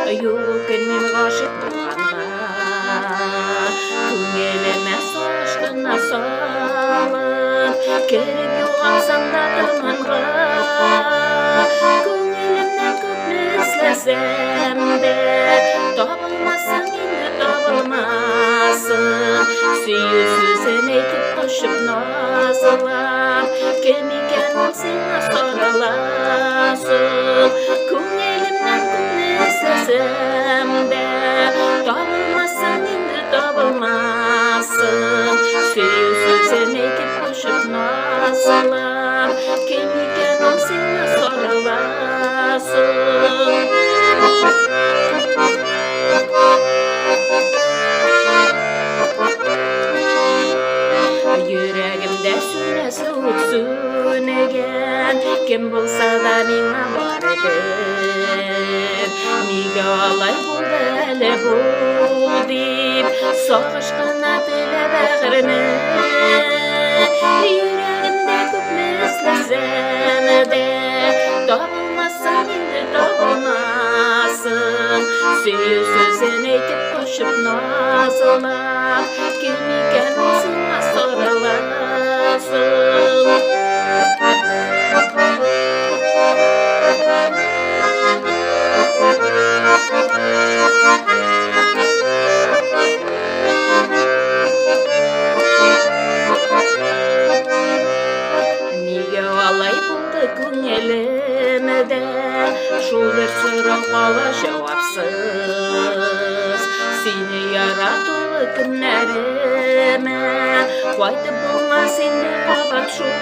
Юк үкенмим гашыйк булганга. Күңелемә сагыш кына салып, Кереп югалсаң да томанга. Күңелемнән күпне эзләсәм дә, Табылмассың инде, табылмассың. Сөю сүзен әйтеп кочып назлап, Кем икән ул сиңа сарыласың. Күңелемнән күпне эзләсәм дә, Табылмассың инде, табылмассың. Сөю сүзен әйтеп кочып назлап, Кем икән ул сиңа сарыласың. Йөрәгемдә сүнәсе ут сүнегән, Кем булса да миңа барыбер. Нигә алай булды әле бу дип, Сагыш кына телә бәгырьне. Йөрәгемдә күпме эзләсәм дә, Табылмассың инде, табылмассың. Сөю сүзен әйтеп кочып назлап, Кем икән ул сиңа сарыласың. Нигә алай булды күңелемдә, Шул бер сорау кала җавапсыз. Сине яратулы көннәремә Кайтып булмас инде кабат шул.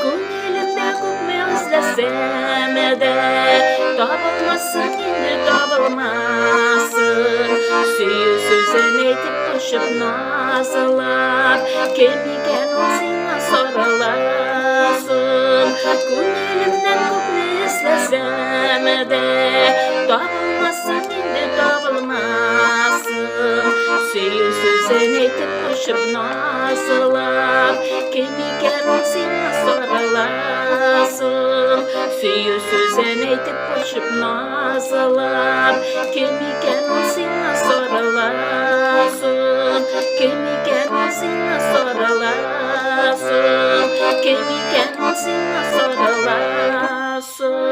Күңелемдә күпме эзләсәм дә, Табылмассың инде, табылмассың. Сөю сүзен әйтеп кочып назлап, Кем икән ул сиңа сарыласың. Күңелемнән күпне эзләсәм дә, Табылмассың инде, табылмассың. Сөю сүзен әйтеп кочып назлап, Кем икән ул сиңа сарыласың. Сөю сүзен әйтеп кочып назлап, Кем икән ул сиңа сарыласың. Кем икән ул сиңа сарыласың. Кем икән ул сиңа сарыласың.